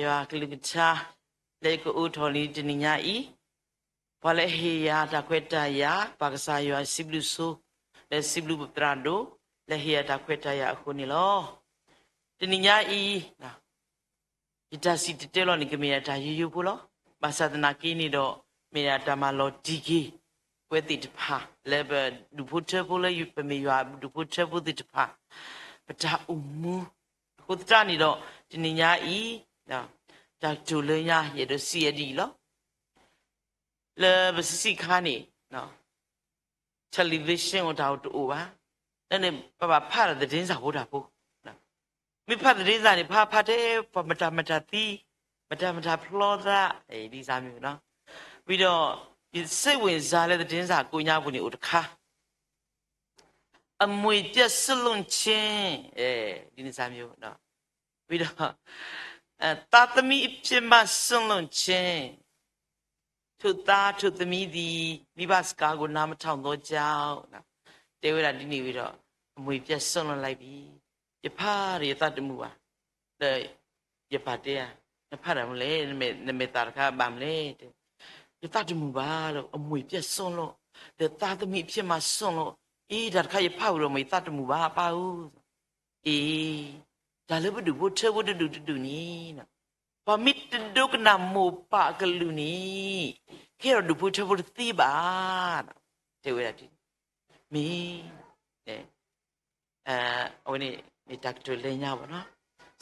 ယွၤကလုၢ်ကထါ လၢယကအိးထီၣ်လံတနံၤညါအံၤ, ပှၤလၢအဟ့ၣ်ယၤတၢ်ခွဲးတၢ်ယာ်, ပၢ်ကစၢ်ယွၤစံးဘျုးဆိ, လၢစံးဘျုးပသရၣ်ဒိၣ်, လၢဟ့ၣ်ယၤတၢ်ခွဲးတၢ်ယာ်အဃိန့ၣ်လီၤ. တနံၤညါအံၤ ယတၢ်စံၣ်တဲၤတဲလီၤန့ၣ် ကမ့ၢ်ဒၣ်တၢ်ယိယိဖိလီၤ. ဘၣ်ဆၣ်သနာ်က့န့ၣ်ဒီး မ့ၢ်ဒၣ်တၢ်မၤလီၤတံၢ်က့ၤ ပဝဲသ့ၣ်တဖၣ် လၢပဒူၣ်ဖိထၢဖိလၢ ပမ့ၢ်ယွၤဒူၣ်ဖိထၢဖိသ့ၣ်တဖၣ် ပတၢ်အိၣ်မူ အဃိသတးန့ၣ်ဒီး တနံၤညါအံၤ တၢ်ကတိၤလၢညါ ယအဲၣ်ဒိးစံးအီၤဒ်အံၤလီၤ. လၢပဆံးဆံးခါန့ၣ် television အိၣ်တၢ်အိၣ်တအိၣ်ဘၣ်. လၢန့ၣ် ပဘၣ်ဖးဒီးသဒ့စၢ်ဖိတၢ်ဖိ, မ့ၢ်ဖးသဒ့စၢ်န့ၣ် ဖးဖးတဲ ပှၤမတၤမတၤသံ, မတၤမတၤဖျီသး, ဒ်စၢ်မ့ၢ်နီၤ. ဝံၤဒီး ယစိတ်ဝင်စားလၢသဒ့စၢ်ကိးညါပူၤန့ၣ်အိၣ်တခါ အမွေပျက်ဆုံးလွန်ခြင်း, ဒ်န့ၣ်စၢ်မ့ၢ်နီၤ. ဝံၤဒီး သားသမီးအဖြစ်မှစွန့်လွှတ်ခြင်း, ထုတ်သားထုတ်သမီးသည် မိဘစကားကို နားမထောင်သောကြောင့် တဲဝဲဒၣ်ဒ်န့ၣ်ဝံၤဒီး အမွေပျက်ဆုံးလွန်လိုက်ပြီ. ယဖးဒီးယသးတမုာ်ဘၣ်. ဒီးယပၢ်တဲဧါ, နဖးဒၣ်မနုၤလဲၣ်, နမဲာ်သၣ်တခါဘၣ်မနုၤလဲၣ်, ယသးတမုာ်ဘၣ်လီၤ, အမွေပျက်ဆုံးလွန်, ဒီးသားသမီးအဖြစ်မှစွန့်လွှတ်, အံၤ တၢ်တခါယဖးဝံၤဒီး မ့ၢ်ယသးတမုာ်ဘၣ် ပၢ်ဧၢ အံၤ တၢ်လၢပဒူၣ်ဖိထၢဖိတဒူၣ်တဒူၣ်န့ၣ် ပှၤမ့ၢ်တဒိကနၣ်မိၢ်ပၢ်အကလုၢ်န့ၣ် ကဲထီၣ်ဒူၣ်ဖိထၢဖိတသ့ဘၣ်. တဲဝဲဒၣ်ဒ်န့ၣ် မ့ၢ် အဝဲန့ၣ်မ့ၢ်တၢ်ကတိၤလၢညါဘၣ်နီၤ.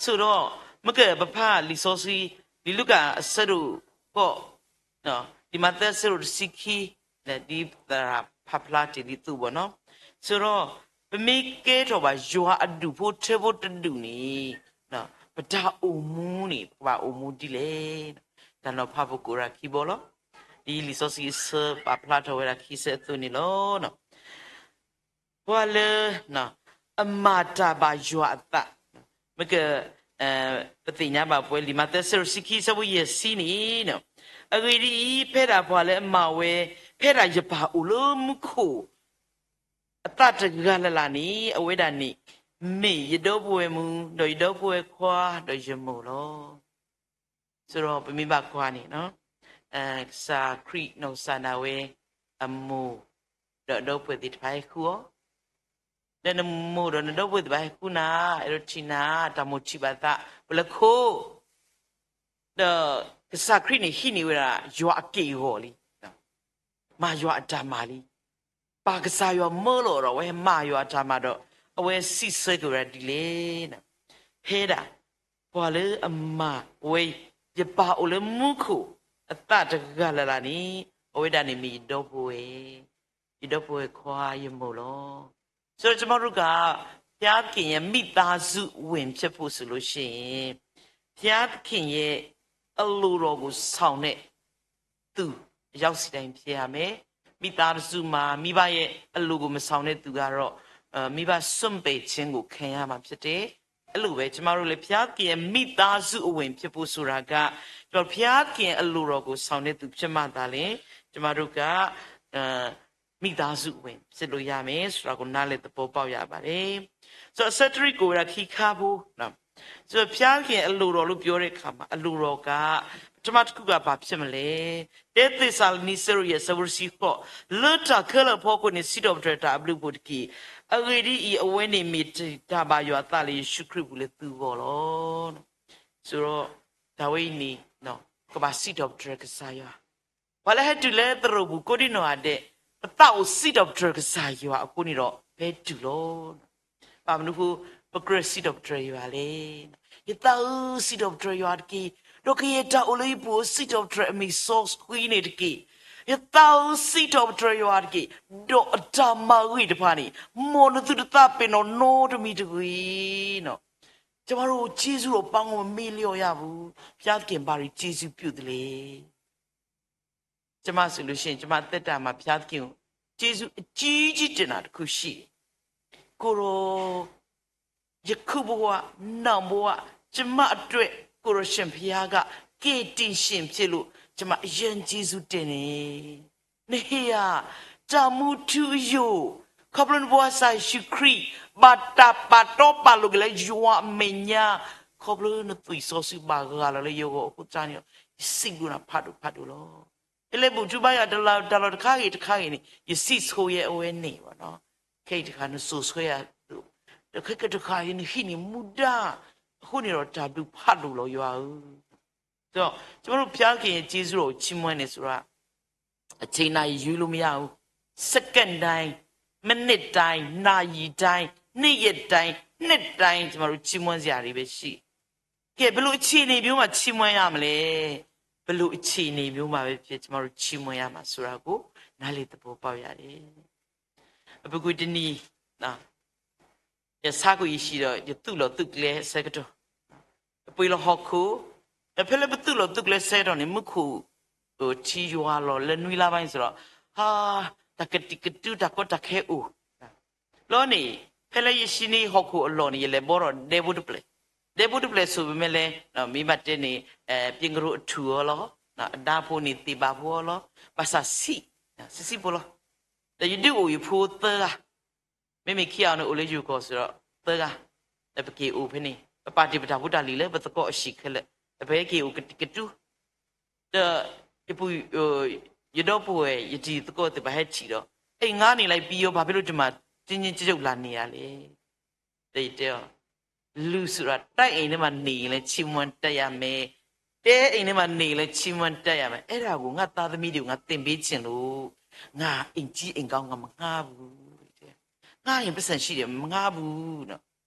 ဆိဒီး မ့ၢ်ကပဖးလံာ်စီဆှံ လံာ်လူၤကၣ်အဆၢဒိၣ်ဃိး, လံာ်မးသဲအဆၢဒိၣ်တဆံခံ လၢဒ်သရၣ်ဖးဖျါတ့ၢ်လံအသိးဘၣ်နီၤ. ဆိဒီး ပမ့ၢ်ကဲထီၣ်ဘၣ်ယွၤအဒူၣ်ဖိထၢဖိတဒူၣ်န့ၣ် ပတၢ်အိၣ်မူန့ၣ် ပကဘၣ်အိၣ်မူဒ်လဲၣ်. တၢ်နီၤဖးပကိးဒၣ်ခံဘီလီၤ. ဒ်လံာ်စီဆှံအဆၢပာ်ဖျါထီၣ်ဝဲဒၣ်ခံဆၢအသိးန့ၣ်လီၤ. ပှၤလၢ အမၤတၢ်ဘၣ်ယွၤအသး, မ့ၢ်က ပသ့ၣ်ညါဘၣ်ပဝဲလံာ်မးသဲအဆၢဒိၣ်တဆံခံ အဆၢဖိယဲၢ်ဆံန့ၣ်, အဂ့ၢ်ဒ်အံၤ, ဖဲဒၣ်ပှၤလၢအမၤဝဲ ဖဲဒၣ်ယပၢ်အိၣ်လၢမူခိၣ် အသးတဂၤလၢ်လၢ်န့ၣ် အဝဲဒၣ်န့ၣ် မ့ၢ်ယဒီပုၢ်ဝဲၢ်မုၣ်, ဒီးယဒီပုၢ်ဝဲၢ်ခွါ, ဒီးယမိၢ်လီၤ. ဆိဒီးပမ့ၢ်ဘၣ်ကွၢ်န့ၣ် ကစၢ်ခရံာ်နီၢ်ကစၢ်ဒၣ်ဝဲ အမိၢ် ဒီးအဒီပုၢ်ဝဲၢ်သ့ၣ်တဖၣ်ဟဲဃုအီၤ, ဒီးနမိၢ်ဒီးနဒီပုၢ်ဝဲၢ်သ့ၣ်တဖၣ်ဟဲဃုနၤ, အဲၣ်ဒိးထံၣ်နၤ, တၢ်မိၣ်ထံၣ်ဘၣ်သး ပလဲၤခိၣ်, ဒီးကစၢ်ခရံာ်န့ၣ်ဟံးန့ၢ်ဝဲဒၣ် ယွၤအက့ၢ်အဂီၤလံ, မၤယွၤအတၢ်မၤလံ. ပၢ်ကစၢ်ယွၤမၢလီၤဒီး အဝဲမၤယွၤအတၢ်မၤဒီး အဝဲစံးဆၢက့ၤဝဲဒၣ်ဒ်လဲၣ်, ဖဲဒၣ် ပှၤလၢအမၤဝဲ ယပၢ်အိၣ်လၢမူခိၣ် အသးတဂၤလၢ်လၢ်န့ၣ် အဝဲဒၣ်န့ၣ်မ့ၢ်ယဒီပုၢ်ဝဲၢ်, ယဒီပုၢ်ဝဲၢ်ခွါယမိၢ်လီၤ. ဆိဒီးကမၤရူကၤ ဘုရားသခင်ရဲ့မိသားစုဝင်ဖြစ်ဖို့ဆိုလို့ရှိရင် ဘုရားသခင်ရဲ့အလိုတော်ကိုဆောင်တဲ့ သူအယောက်စီတိုင်းဖြစ်ရမယ်. မိသားစုမှာ မိဘရဲ့အလိုကိုမဆောင်တဲ့သူကတော့ မိဘစွန့်ပစ်ခြင်းကိုခံရမှာဖြစ်တယ်. အဲ့လိုပဲ ကျမတို့လည်း ဘုရားသခင်ရဲ့မိသားစုအဝင်ဖြစ်ဖို့ဆိုတာက ကျွန်တော် ဘုရားသခင်အလိုတော်ကိုဆောင်တဲ့သူဖြစ်မှသာလျှင် ကျမတို့က မိသားစုဝင်ဖြစ်လို့ရမယ်ဆိုတာကို နားလည်သဘောပေါက်ရပါတယ်. ဆိုတော့ အဆၢတရံးကိုဝဲဒၣ်ခံခါဖိနော်. ဆိုတော့ ဘုရားသခင်အလိုတော်လို့ပြောတဲ့အခါမှာ အလိုတော်က ပထမတစ်ခုကဘာဖြစ်မလဲ. တဲသ့စၤလနံ ဆၢဒိၣ်ယဲၢ် ဆၢဖိတဆံဃိး, လၢတၢ်ခဲလၢာ်အဖီခိၣ်န့ၣ် စံးထီၣ်ပတြၢၤတၢ်အဘျုးအဖှိၣ်တက့ၢ်. အဂ့ၢ်ဒ်အံၤ, အဝဲန့ၣ်မ့ၢ်တၢ်ဘၣ်ယွၤအသးလၢယ့ၣ်ၡူးခရံာ်အပူၤလၢသုဂီၢ်လီၤ. ဆိုတော့ ဒါဝိဒ်န့ၣ် ကဘၣ်စံးထီၣ်ပတြၢၤကစၢ်ယွၤ ပှၤလၢဟဲတုၤလၢသရိာ်ပူၤကိးဒံနီၢ်ဂၤဒဲး ပသးအိၣ်စံးထီၣ်ပတြၢၤကစၢ်ယွၤအဃိန့ၣ်ဒီး ဟဲတုၤလီၤ. ဘၣ်မနုၤအဃိ ပကြၢးစံးထီၣ်ပတြၢၤယွၤလဲၣ်. ယသးဧၢ, စံးထီၣ်ပတြၢၤယွၤတက့ၢ်. ဒီးကယဲၢ်တၢ်အိၣ်လၢယပူၤဧၢ, စံးထီၣ်ပတြၢၤအမံၤစီဆှံန့ၣ်တက့ၢ်. ယသးဧၢ, စံးထီၣ်ပတြၢၤယွၤတက့ၢ်. ဒီးအတၢ်မၤဂ့ၤတဖၣ်န့ၣ် မ်နသုတသးပ့ၤနီၣ်နီတမံၤတဂ့ၤ. ကျွန်တော်တို့ ကျေးဇူးတော် ပေါင်းမမေ့လျော့ရဘူး. ဘုရားသခင် ဘာတွေ ကျေးဇူးပြုသလဲ. ကျွန်မဆိုလို့ရှိရင် ကျွန်မသက်တာမှာ ဘုရားသခင်ကို ကျေးဇူးအကြီးကြီးတင်တာတစ်ခုရှိတယ်. ကိုယ်တော် ယခုဘဝ နောင်ဘဝ ကျွန်မအတွက် ကိုယ်တော်ရှင်ဘုရားက ကယ်တင်ရှင်ဖြစ်လို့ ကျွန်မအရမ်းကျေးဇူးတင်တယ်. နဟ့ၣ်ယၤ တၢ်မူထူအယိာ် ခီဖျိနဖိသၣ်ယ့ၣ်ၡူးခရံာ် ဘၣ်တၢ်ပာ်တီပာ်လိၤက့ၤလၢယွၤအမဲာ်ညါ ခီဖျိနသွံၣ်စီဆှံဘၣ်ဂၢ်လီၤလၢယဂီၢ်အဃိသတးန့ၣ်ဒီး ယစံးဘျုးနၤဖးဒိၣ်ဖးဒိၣ်လီၤ. ဖဲလဲၣ်ဘူၣ်ထူဘါယွၤတၢ်လီၢ်တခါဂ့ၤတခါဂ့ၤန့ၣ် ယစံးဆိယဲအဝဲန့ၣ်ဘၣ်နီၤ. ခဲအံၤတခါနစိာ်ဆှၢယၤ, ခဲကတခါအံၤနဟံးန့ၢ်မူဒါ, အဃိန့ၣ်ဒီးတၢ်ဘျုးဖးဒိၣ်လီၤယွၤဧၢ. ဒီး ကျွန်တော်တို့ ဘုရားသခင်ရဲ့ ကျေးဇူးတော်ကို ချီးမွမ်းနေဆိုတာ အချိန်နဲ့ ယူလို့မရဘူး။ စက္ကန့်တိုင်း, မိနစ်တိုင်း, နာရီတိုင်း, နေ့ရက်တိုင်း, နှစ်တိုင်း ကျွန်တော်တို့ ချီးမွမ်းစရာတွေပဲရှိတယ်. ကဲ, ဘယ်လိုအခြေအနေမျိုးမှာ ချီးမွမ်းရမလဲ? ဘယ်လိုအခြေအနေမျိုးမှာပဲဖြစ်ဖြစ် ကျွန်တော်တို့ ချီးမွမ်းရမှာဆိုတာကို နားလည်သဘောပေါက်ရတယ်. အပူၤကွံာ်တနံၤ, ယဆါကွံာ်ယဟံၣ်ဒီး ယသူၣ်လီၤသူၣ်ကျဲအဆၢကတီၢ်, ပှ့ၤလီၤဟီၣ်ခိၣ်, ဒီးဖဲလၢပသူၣ်လီၤသူၣ်ကျဲအဆၢကတီၢ်န့ၣ် မူခိၣ်ထံယွၤလီၤ လၢနွံလါပိုင်းဆိုတော့, ဟါ, တၢ်ကတံာ်ကတူာ် တၢ်ကီတၢ်ခဲအိၣ်လီၤန့ၣ်, ဖဲလၢယဟံးန့ၢ်ဟီၣ်ခိၣ်အလီၢ်န့ၣ် ယလဲၤဘှီထီၣ်ဒဲဖိတဖျၢၣ်, ဒဲဖိတဖျၢၣ်ဆိၣ်ပမဲလဲၣ်, မ့ၢ်ဘၣ်တဲန့ၣ် ပကရူၢ်အထူၣ်အီၤလီၤ, အဒါဖိန့ၣ်သ့ၣ်ဘၣ်ဖိအီၤလီၤ, ဘၣ်ဆၣ်ဆံး, ဆံးဆံးဖိလီၤ. ဒီးယဒုးအိၣ်ယဖိသၢဂၤ, မ့မ့ၢ်ခံဂၤန့ၣ်အိၣ်လၢယိၤကီၢ်စ့ၢ်ကီးသၢဂၤ, ဒီးပက့ၤအိၣ်ဖဲန့ၣ် ပပာ်တ့ၢ်ပတၢ်ဖိတၢ်လံၤလၢပသကိးအဟံၣ်ခဲလၢာ်, ဒီးပဟဲက့ၤအိၣ်ကတံာ်ကတူာ်, ဒီးယပူၤ, ယဒီပုၢ်ဝဲၢ် ယတံၤသကိးသ့ၣ်တဖၣ်ဟဲထံၣ်ဒီး, အဲ ငါနေလိုက်ပြီးရော ဘာဖြစ်လို့ဒီမှာ တင်းတင်းကြပ်ကြပ်လာနေရလဲ, ဒီးယတဲအီၤ, လူဆိုတာ တိုက်အိမ်ထဲမှာနေရင်လည်း ချီးမွမ်းတတ်ရမယ်, တဲအိမ်ထဲမှာနေရင်လည်း ချီးမွမ်းတတ်ရမယ်, အဲ့ဒါကို ငါသားသမီးတွေကို ငါသင်ပေးချင်လို့, ငါအိမ်ကြီးအိမ်ကောင်း ငါမငှားဘူး, ငှားရင်ပိုက်ဆံရှိတယ် မငှားဘူး,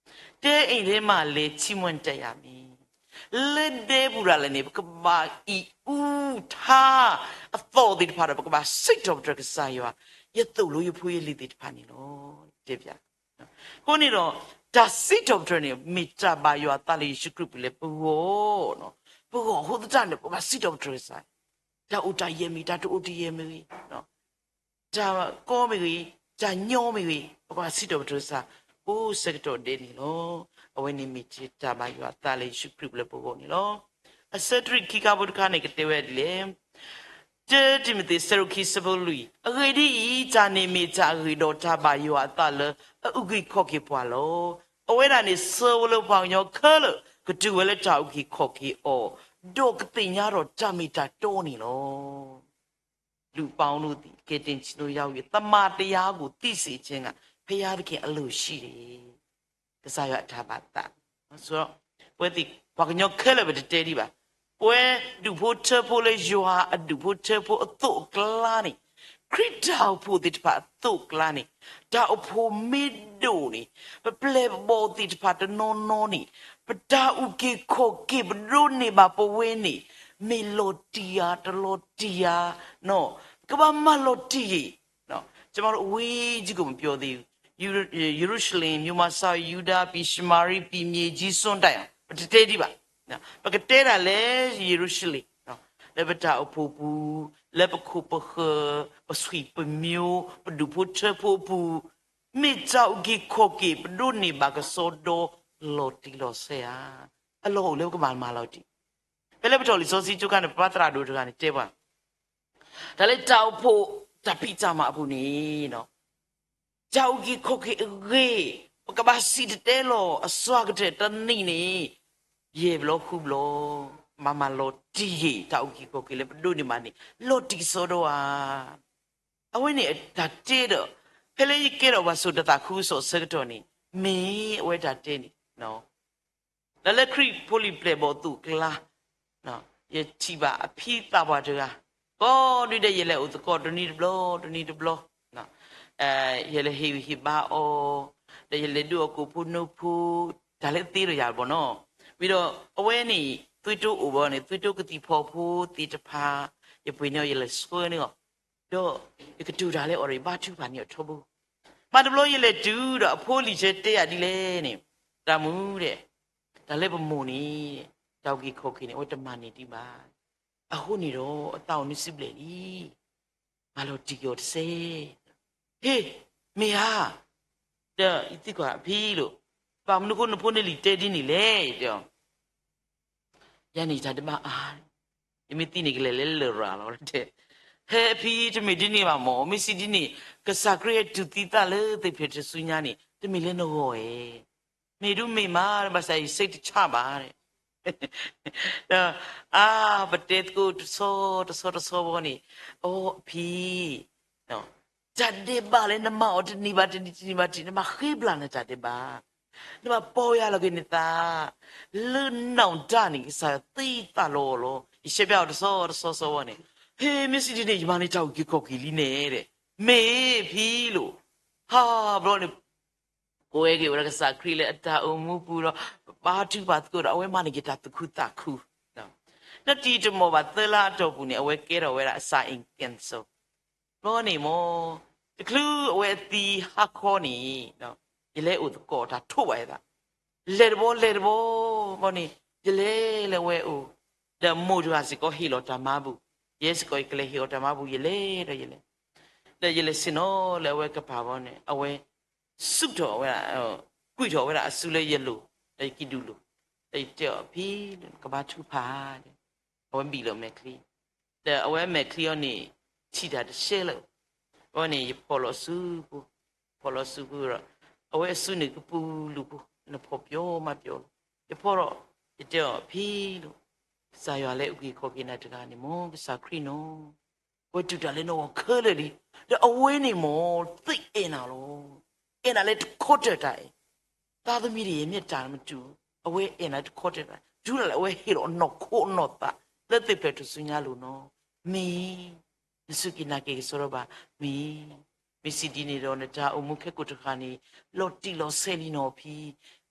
တဲအိမ်ထဲမှာလည်း ချီးမွမ်းတတ်ရမယ်, လၢဒဲပူၤရၤလဲၣ်န့ၣ် ပကဘၣ်အံၣ်အူထါ, အသီၣ်သ့ၣ်တဖၣ်ဒီး ပကဘၣ်စံးထီၣ်ပတြၢၤကစၢ်ယွၤ, ယသိၣ်လိယဖိယလံၤသ့ၣ်တဖၣ်န့ၣ်လီၤ, တဲပၠး အဃိန့ၣ်ဒီး တၢ်စံးထီၣ်ပတြၢၤန့ၣ် မ့ၢ်တၢ်ဘၣ်ယွၤအသးလၢယ့ၣ်ၡူးခရံာ်အပူၤလၢပဂီၢ်, ပဂီၢ်အဃိသတးန့ၣ် ပဘၣ်စံးထီၣ်ပတြၢၤကစၢ်, တၢ်အိၣ်တၢ်ယၢၤမ့ၢ်ဂ့ၤ, တၢ်တအိၣ်တၢ်ယၢၤမ့ၢ်ဂ့ၤ, တၢ်ကီမ့ၢ်ဂ့ၤ, တၢ်ညီမ့ၢ်ဂ့ၤ, ပကဘၣ်စံးထီၣ်ပတြၢၤကစၢ် ကိးဆၢကတီၢ်ဒဲးန့ၣ်လီၤ. အဝဲန့ၣ်မ့ၢ်တၢ်ဘၣ်ယွၤအသးလၢယ့ၣ်ၡူးခရံာ်အပူၤလၢပဂီၢ်န့ၣ်လီၤ. အဆၢတြံၣ်ခံခါဖိတခါန့ၣ် ကတဲဝဲဒ်လဲၣ် တၢတံၤမသ့း ဆၢဒိၣ်ခံ ဆၢဖိလွံၢ်, အဂ့ၢ်ဒ်အံၤ, တၢ်န့ၣ်မ့ၢ်တၢ်အဂ့ၤဒီးတၢ်ဘၣ်ယွၤအသးလၢအအုၣ်က့ၤခီၣ်က့ၤပှၤလီၤ. အဝဲဒၣ်န့ၣ်ဆၢဝဲလၢပှၤကညီခဲလၢာ် ကတုၤဝဲလၢတၢ်အုၣ်က့ၤခီၣ်က့ၤအီၤ, ဒီးကသ့ၣ်ညါဒီးတၢ်မ့ၢ်တၢ်တီန့ၣ်လီၤ. လူပေါင်းတို့သည် ကယ်တင်ခြင်းသို့ ရောက်၍ သမ္မာတရားကို သိစေခြင်းငှာ ဘုရားသခင်အလိုရှိတယ်. ကစၢ်ယွၤအတၢ်ဘၣ်သး, ပဝဲသ့ၣ်ပှၤကညီခဲလၢာ် ပတတဲဒံးဘၣ်. ပဝဲဒူၣ်ဖိထၢဖိလၢယွၤအဒူၣ်ဖိထၢဖိအသိးအကျါန့ၣ်, ခရံာ်တၢ်အိၣ်ဖှိၣ်သ့ၣ်တဖၣ်အသိးအကျါန့ၣ်, တၢ်အိၣ်ဖှိၣ်မ့ၢ်ဒိၣ်န့ၣ်, ပပျဲၢ်ပဘီၣ်သ့ၣ်တဖၣ်တနီၤနီၤန့ၣ်, ပတၢ်အုၣ်က့ၤခီၣ်က့ၤပဒိးန့ၢ်ဘၣ်ပဝဲန့ၣ်, မ့ၢ်လီၤတံၢ်ဧါ တလီၤတံၢ်ဧါ, ကဘၣ်မၤလီၤတံၢ်ဂ့ၤ ကျွန်တော်တို့ အဝေးကြီးကို မပြောသေးဘူး. ယေရုရှလင်မြို့မှာ စပြီး ယူဒား ပြီး ရှမာရိ ပြီး မြေကြီးစွန်းတိုင်အောင် ပတတဲဒံးဘၣ်. ပကတဲဒၣ်လၢ ယေရုရှလင်, လၢပတၢ်အိၣ်ဖှိၣ်ပူၤ, လၢပခိၣ်ပဃၢၤ, ပဆွေပမျိုး, ပဒူၣ်ဖိထၢဖိအပူၤ, မ့ၢ်တၢ်အုၣ်က့ၤခီၣ်က့ၤ ပဒိးန့ၢ်ဘၣ်ကစီဒီ လီၤတံၢ်လီၤဆဲးဧါ. အလီၢ်အိၣ်လၢပကဘၣ်မၤလီၤတံၢ်. ဖဲလၢပတီၢ်လံာ်စီဆှံကၠိခါန့ၣ် ပပၢ်သရၣ်ဒိၣ်တဂၤန့ၣ်တဲပှၤ တၢ်လၢတၢ်အိၣ်ဖှိၣ်တၢ်ဖံးတၢ်မၤအပူၤန့ၣ်, တၢ်အုၣ်က့ၤခီၣ်က့ၤအဂ့ၢ်, ပကဘၣ်စံၣ်တဲၤတဲလီၤအစှၤကတၢၢ်တနံၣ်န့ၣ်, ယဲၢ်ဘျီဃုဘျီ, ဘၣ်မၤလီၤတံၢ်ဂ့ၤ, တၢ်အုၣ်က့ၤခီၣ်က့ၤလၢပဒိးန့ၢ်ဘၣ်န့ၣ် လီၤတံၢ်ကစီဒီဧါ. အဝဲန့ၣ်တၢ်တဲဒီး, ဖဲလၢယကဲထီၣ်ပှၤစိာ်တၢ်သးခုကစီၣ်အဆၢကတီၢ်န့ၣ်, မ့ၢ်အဝဲတၢ်တဲန့ၣ် ဒီးလၢခရံာ်ဖိလံၤပျဲၢ်ဘီၣ်အသိးအကျါ, ယထံၣ်ဘၣ်အဖံသးပှၢ်တဂၤ, ကိးနွံဒဲး ယလဲၤအိၣ်သကိးတနံၤတဘျီ တနံၤတဘျီ, ယလဲၤဟ့ၣ်ဂံၢ်ဟ့ၣ်ဘါအီၤ, ဒီးယလဲၤဒုးအီၤကိၣ်ဖိနိဖိ, တၢ်လၢသ့ဒီးယၤဘၣ်နီၤ. ဝံၤဒီးအဝဲန့ၣ် သွေးတိုးအိၣ်ဘၣ်န့ၣ် သွေးတိုးကသံၣ်ဖီဖိသ့ၣ်တဖၣ်, ယပှ့ၤန့ၢ်အီၤ ယလဲၤဆှၢန့ၢ်အီၤ, ဒီးယကတိၤတၢ်လၢအီၤဒီး ယဘါထုကဖၣ်န့ၢ်အီၤထီဘိ. မ့ၢ်တဘျီယလဲၤတုၤဒီး အဖိအလံၤဆဲတဲယၤဒ်လဲၣ်န့ၣ်, တၢ်မုၢ်ဒဲး, တၢ်လၢပမိၢ်န့ၣ်, တၢ်အုၣ်က့ၤခီၣ်က့ၤန့ၣ် အဝဲတမၤန့ၢ်ဒံးဘၣ်. အဃိန့ၣ်ဒီး အသးအိၣ်နွံဆံဘျဲၣ်လံ, မၤလီၤတံၢ်က့ၤအီၤတစဲး. ဟ့, မ့ၢ်ဧါ, ဒီးယသံကွၢ်အဖံလီၤ, ဘၣ်မနုၤအဃိနဖိနလံၤတဲဒ်န့ၣ်လဲၣ်, တဲအီၤ ယၤန့ၣ်တၢ်တဘၣ်အါ, ယမ့ၢ်သံန့ၣ် ကလဲၤလၢလရာ်လီၤ တဲ. ဟဲအဖံတမ့ၢ်ဒ်န့ၣ်ဘၣ်မၢ်, မ့ၢ်စံးဒ်န့ၣ်, ကစၢ်ခရံာ်ဟဲတူၢ်သံသးလၢသ့ၣ်ဖျဲၣ်ထူၣ်စုညါန့ၣ် တမ့ၢ်လၢနဂီၢ်ဧါ. မ့ၢ်ဒုးမ့ၢ်မး, ဘၣ်ဆၣ်ယစိတ်တချဘၣ်, ဒီး အါ ပတဲသကိးတဆီတဆီတဆီဘီန့ၣ်, အိ အဖံ, တၢ်ဒဲးဘးလၢနမၤအီၤတန့ၢ်ဘၣ်တနံၤတနံၤဘၣ်တနံၤ နဘၣ်ဃ့ပျၢ်နတၢ်ဒဲးဘး, နဘၣ်ပီၢ်ယၢ်လီၤက့ၤနသး, လၢနီၢ်တၢ်န့ၣ် ကစၢ်ယွၤသ့သးလီၤအီၤလီၤ. ယရှဲပျၢ်အီၤတဆီတဆီဆီဘီန့ၣ်, ဟ့ မ့ၢ်စံးဒ်န့ၣ် ယမၤန့ၢ်တၢ်အုၣ်က့ၤခီၣ်က့ၤလံန့ၣ်, မ့ၢ်ဖံလိာ်, ဟါဘျီန့ၣ် ကိးဝဲက့ၤဝဲဒၣ်ကစၢ်ခရံာ်လၢအတၢ်အိၣ်မူပူၤဒီး ပဘါထုကဖၣ်သကိးဒီး အဝဲမၤန့ၢ်က့ၤတၢ်သူၣ်ခုသးခု, နတံၤတမီၢ်ဘၣ်သၢလါအတီၢ်ပူၤန့ၣ် အဝဲကဲထီၣ်ဝဲဒၣ်အစၢ်အ့ၣ်ကၣ်စၢၣ်, ဘျီန့ၣ်မ့ၢ် တချုးအဝဲအသံဟါခီန့ၣ်, ယလဲၤအိၣ်သကိးတၢ်ထိးဘၣ်ယသး, လဲၤတဘီလဲၤတဘီ, ဘီန့ၣ် ယလဲၤလၢအဝဲအိၣ်, ဒီးမိၢ်တဂၤစ့ၢ်ကီးဟ့ၣ်လီၤတၢ်မၤဘူၣ်, ယဲစ့ၢ်ကီးယကလဲၤဟ့ၣ်အီၤတၢ်မၤဘူၣ် ယလဲၤဒီးယလဲၤ, ဒီးယလဲၤဆ့ၣ်နီၤလၢအဝဲကပၤဘီန့ၣ် အဝဲ စူးထီၣ်ဝဲဒၣ်, ကွံာ်ထီၣ်ဝဲဒၣ်အစုလၢယလိၤ, ဒီးယကံၣ်ဒူၣ်လိၤ, ဒီးယတဲအီၤဖံ, ကဘါထုကဖၣ်, အဝဲဘံၣ်လီၤမဲာ်ချံ, ဒီးအဝဲမဲာ်ချံအီၤန့ၣ် ထံၣ်တၢ်တရှဲလၢာ်, အဝဲန့ၣ် ယဖီၣ်လီၤစုပူၤ, ဖီၣ်လီၤစုပူၤဒီး အဝဲအစုန့ၣ်ကပူၤလူၤပူၤ, နဖီၣ်ပျီမးပျီလီၤ, ယဖီၣ်ဒီး ယတဲအီၤဖံလိာ်, ကစၢ်ယွၤလၢအုၣ်က့ၤခီၣ်က့ၤနၤတဂၤန့ၣ် မ်ကစၢ်ခရံာ်နီၤ အဝဲတူၢ်တၢ်လၢနဂီၢ်ခဲလၢာ်လံ, ဒီးအဝဲန့ၣ်မ့ၢ်သ့အဲၣ်နၤလီၤ, အဲၣ်နၤလၢတခီတၢၢ်တၢ်အဲၣ်, သးသမံသမိးယဲမ့ၢ်တၢ်မတူၢ်, အဝဲအဲၣ်နၤတခီတၢၢ်တၢ်, တုၤဒၣ်လဲာ်အဝဲဟ့ၣ်လီၤနီၢ်ခိနီၢ်သး လၢသ့ၣ်ဖျဲးထူၣ်စုညါလိၤနီၤ, မ့ၢ် နစူၢ်က့ၤနာ်က့ၤကစီဒီဘၣ်, မ့ၢ် မ့ၢ်စံးဒ်န့ၣ်ဒီး နတၢ်အိၣ်မူခဲကိာ်တဃၣ်န့ၣ် လီၤတံၢ်လီၤဆဲးလံနီၤဖံ,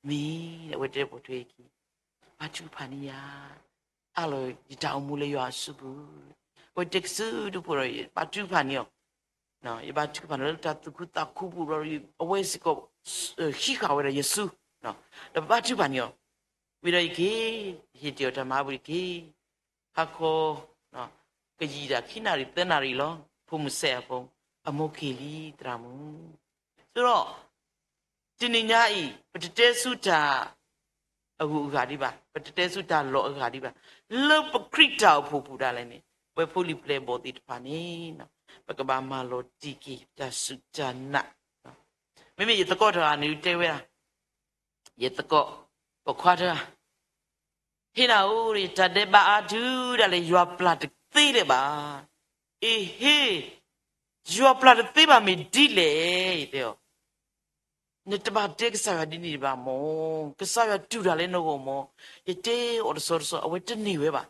မ့ၢ် အဝဲတဲပိာ်ထွဲအခံ, ဘါထုကဖၣ်န့ၢ်ယၤ, အၢၣ်လီၤယတၢ်အိၣ်မူလၢယွၤအစုပူၤ, အဝဲတဲကစုဒုဖိဒီး ယဘါထုကဖၣ်န့ၢ်အီၤ, ယဘါထုကဖၣ်န့ၢ်လၢတၢ်သူၣ်ခုသးခုပူၤဒီး အဝဲစ့ၢ်ကီး ဟံးဃာ်ဝဲဒၣ်ယစု, ဒီးဘါထုကဖၣ်န့ၢ်အီၤ, ဝံၤဒီးယက့ၤ ဟ့ၣ်တ့ၢ်အီၤတၢ်မၤဘူၣ်တက့ၢ်, ဟါခီ ကယံာ်တၢ်ခံနၣ်ရံၣ်သၢနၣ်ရံၣ်လီၤ, ဖိမုၣ်စဲးအဖိ, အမိၢ်က့ၤလံသရၣ်မုၣ်, သိးဒီး တနံၤညါအံၤ ပတတဲဆူတၢ်အဂုၤအဂၤဒံးဘၣ်, ပတတဲဆူတၢ်လီၢ်အဂၤဒံးဘၣ်, လၢပခရံာ်တၢ်အိၣ်ဖှိၣ်ပူၤဒၣ်လဲာ်န့ၣ် ပဝဲဖိလံၤပျဲၢ်ဘီၣ်သ့ၣ်တဖၣ်န့ၣ် ပကဘၣ်မၤလီၤတံၢ်က့ၤတၢ်စူၢ်တၢ်နာ်, မ့မ့ၢ်ယသကိးတဂၤန့ၣ်တဲဝဲဒၣ်, ယသကိး ပိာ်ခွါတဂၤ ဟ့ၣ်နၤဧိၤ တၢ်ဒဲးဘးအါဒုးဒၣ်လဲာ် ယွၤပျၢ်တသ့လၢၤဘၣ်, အ့ဟ့ၣ်, ယွၤပျၢ်တသ့ဘၣ်မ့ၢ်ဒ်လဲၣ်, ယတဲအီၤ နတဘၣ်တဲကစၢ်ယွၤဒ်န့ၣ်ဘၣ်မၢ်, ကစၢ်ယွၤတူၢ်တၢ်လၢနဂီၢ်မၢ်, ယတဲအီၤတဆီတဆီ အဝဲတန့ၢ်ဝဲဘၣ်,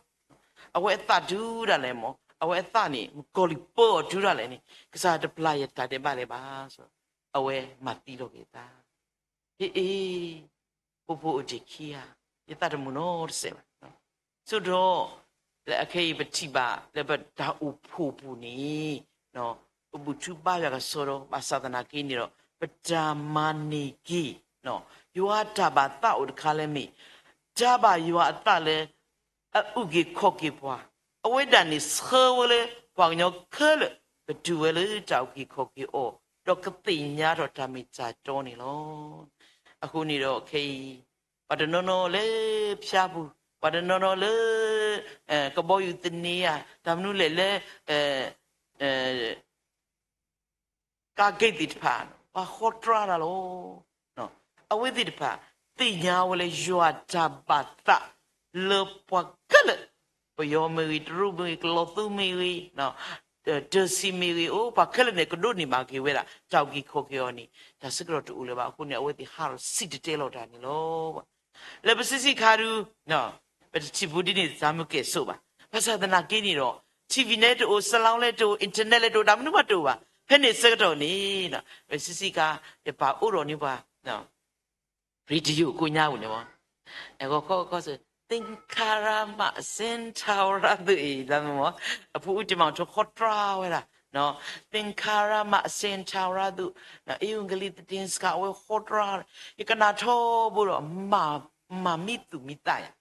အဝဲအသးဒုးဒၣ်လဲာ်မၢ်, အဝဲအသးန့ၣ် မုၣ်ကီၤလံၢ်ပၢအီၤတုၤဒၣ်လဲာ်န့ၣ် ကစၢ်ယွၤတပျၢ်ယတၢ်ဒဲးဘးလၢၤဘၣ်, အဝဲမၤသံလီၤက့ၤအသး, ဟ့ၣ်အ့ၣ်, ဖိဖိအိၣ်တ့ၢ်ခံဂၤ, ယသးတမုာ်နီတစဲးဘၣ် ဆိဒီး လၢအခဲအံၤပထံၣ်ဘၣ်လၢပတၢ်အိၣ်ဖှိၣ်ပူၤန့ၣ် ပဘူၣ်ထီၣ်ဘါယွၤကစီဒီ ဘၣ်ဆၣ်သနာ်က့န့ၣ်ဒီး ပတၢ်မၤန့ၢ်က့ၤ ယွၤတၢ်ဘၣ်သးအိၣ်တခါလၢမ့ၢ် တၢ်ဘၣ်ယွၤအသးလၢ အအုၣ်က့ၤခီၣ်က့ၤပှၤ, အဝဲဒၣ်န့ၣ်ဆှၢဝဲလၢ ပှၤကညီခဲလၢာ် ကတုၤဝဲလၢတၢ်အုၣ်က့ၤခီၣ်က့ၤအီၤ, ဒီးကသ့ၣ်ညါထီၣ်တၢ်မ့ၢ်တၢ်တီန့ၣ်လီၤ. အဃိန့ၣ်ဒီးခဲအံၤ ပှၤတနီၤနီၤလၢဖၠါပူၤ, ပှၤတနီၤနီၤလၢ ကဘီယူၤသန့ဧါ, တၢ်မနုၤလဲၣ်လၢ ကါဂ့ၢ်သ့ၣ်တဖၣ် ပှၤဃီတြါတၢ်လီၤ. အဝဲသ့ၣ်တဖၣ် သ့ၣ်ညါဝဲလၢယွၤတၢ်ဘၣ်သး လၢပှၤခဲလၢာ်, ပယီၤမ့ၢ်ဂ့ၤ, တရူးမ့ၢ်ဂ့ၤ, ကလီၤသူမ့ၢ်ဂ့ၤ, တၢ်စံးမ့ၢ်ဂ့ၤ, အိၣ် ပှၤခဲလၢာ်န့ၣ် ကဒိးန့ၢ်ဘၣ်က့ၤဝဲဒၣ် တၢ်အုၣ်က့ၤခီၣ်က့ၤအီၤန့ၣ် တၢ်ဆၢကတီၢ်တအိၣ်လၢၤဘၣ်. အဃိန့ၣ် အဝဲသ့ၣ်ဟးထီၣ်စံၣ်တဲၤတဲလီၤတၢ်န့ၣ်လီၤ. လၢပဆံးဆံးခါဒုး ပတထံၣ်ဘူးဒ်န့ၣ် သးမုၢ်ကဲၣ်ဆိးဘၣ်. ဘၣ်ဆၣ်သနာ်က့န့ၣ်ဒီး ထံၣ်ဝံၣ် န့ၣ်တအိၣ်, စလီၤ လဲၣ်တအိၣ်, အ့ၣ်ထၢၣ်နဲၣ် လဲၣ်တအိၣ်, တၢ်မနုၤမးတအိၣ်ဘၣ်. ဖဲန့ၣ်ဆၢကတီၢ်န့ၣ် ပဆံးဆံးခါ ယပၢ်အိးထီၣ်န့ၢ်ပှၤ ရေဒီယိၤကိညါပူၤန့ၣ်မး, ဂီၤခီဂီၤခီစ့ၢ် သင်္ခါရမှ အစဉ်ထင်ဝရသု အံၤ လၢမ့ၢ်မး အဖိအူတ့မး ထိၣ်ဃီတြါဝဲဒၣ် သင်္ခါရမှ အစဉ်ထင်ဝရသု ဧဝံဂေလိသတင်စကား အဝဲဃီတြါ, ယကနၣ်ထီဘိဒီး မၤမံသူၣ်မံသးယၤ,